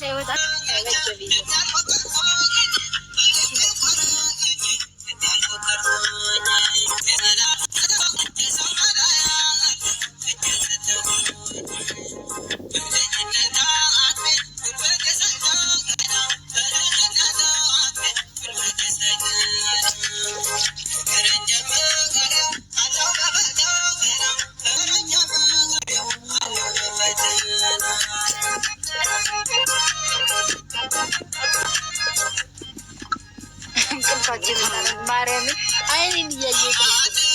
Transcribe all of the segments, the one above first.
ሳይወጣ በጀ። እንቅልፋችን ማርያምን አይኔን እያየሁት ነው።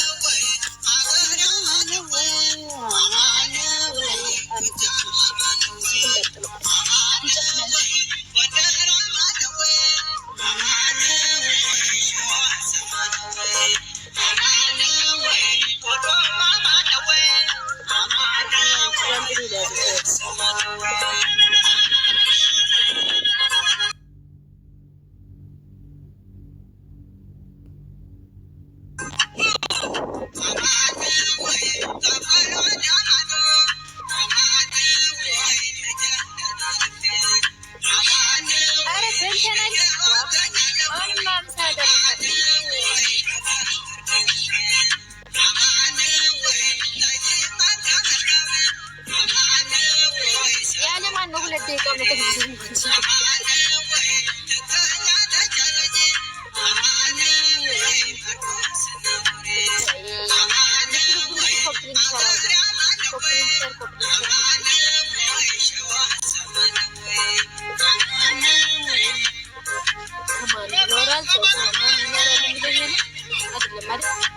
ኧረ በልተናል። አሁንማ ምሳ ደርሷል። ያለ ማን ነው 2 ደቂቃ መጠ copy link ከማን ይኖራል? ሰው ከማን ይኖራል የሚለኝ ነው አይደለም አይደል?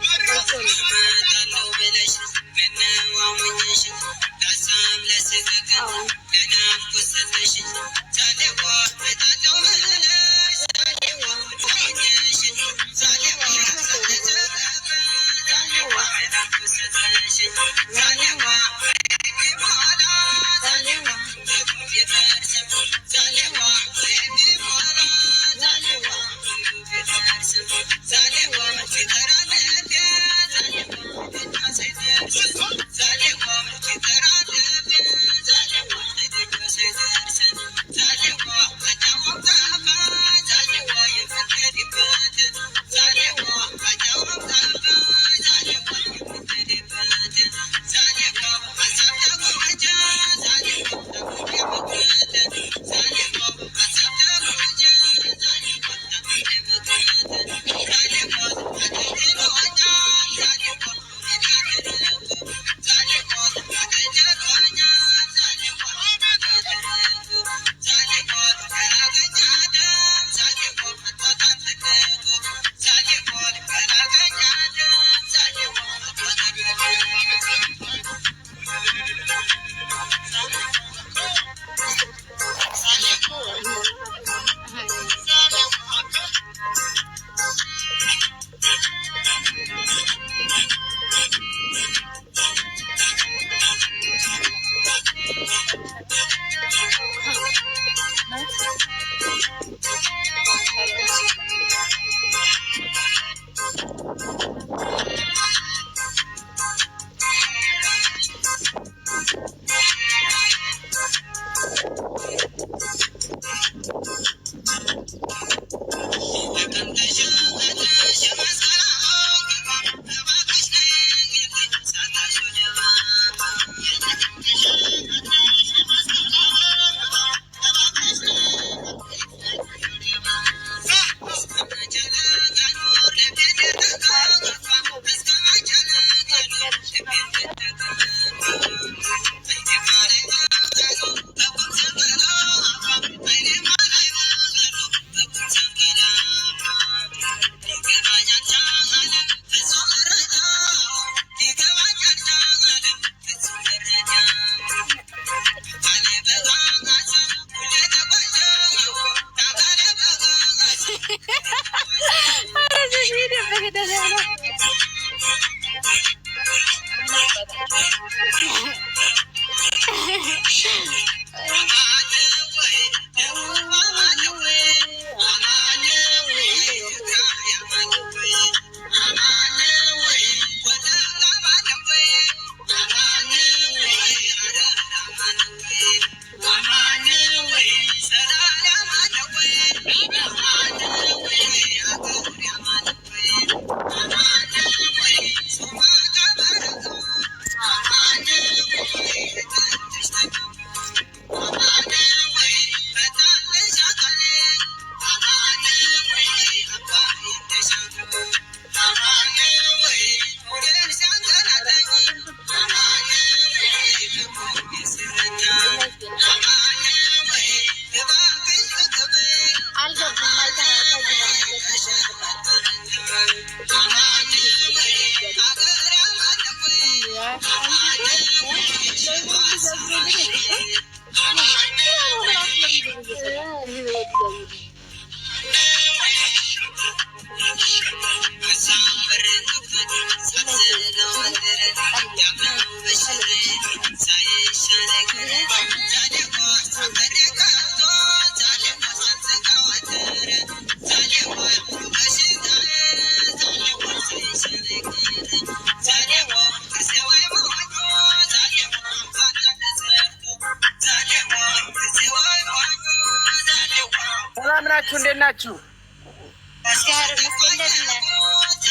ሰላም ናችሁ? እንዴት ናችሁ?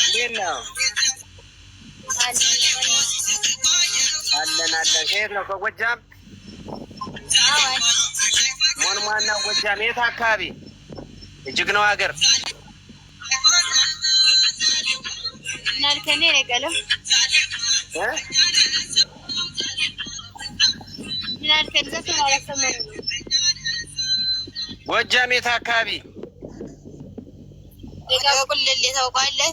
እንዴት ነው? አለን አለን። ከየት ነው? ከጎጃም ሞንሟና ጎጃም የት አካባቢ? እጅግ ነው ሀገር። ጎጃም የት አካባቢ? ቁልል ታውቀዋለህ?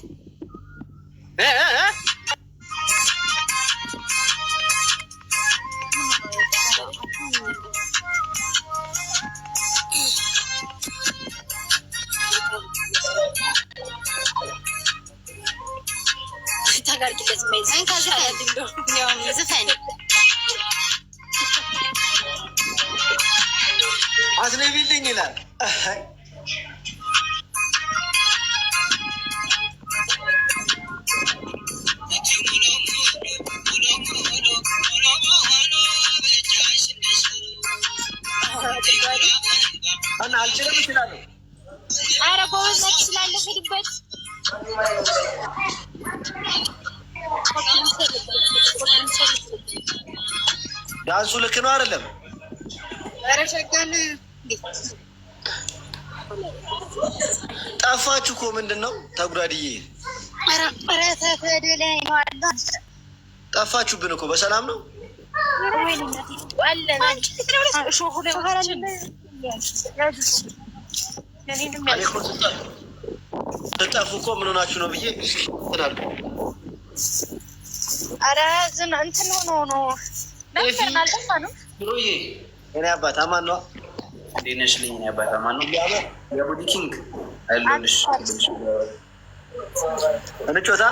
አስነቢልኝ ይላል። እና አልችልም እችላለሁ። ኧረ ጎበዝ ነህ፣ ትችላለህ። ሂድበት። ዳንሱ ልክ ነው አይደለም? ጠፋችሁ እኮ ምንድን ነው ተጉዳድዬ? ጠፋችሁብን እኮ በሰላም ነው? እኔ እኮ ስጠፉ እኮ ምን ሆናችሁ ነው ብዬ እንትን አልኩ። ኧረ ዝም እንትን ሆኖ ነው ብሮዬ እኔ አባት አማን ነዋ። እንዴት ነሽ? ልኝ እኔ አባት አማን ነው። የቡዲ ኪንግ አለሁልሽ። እንጮታ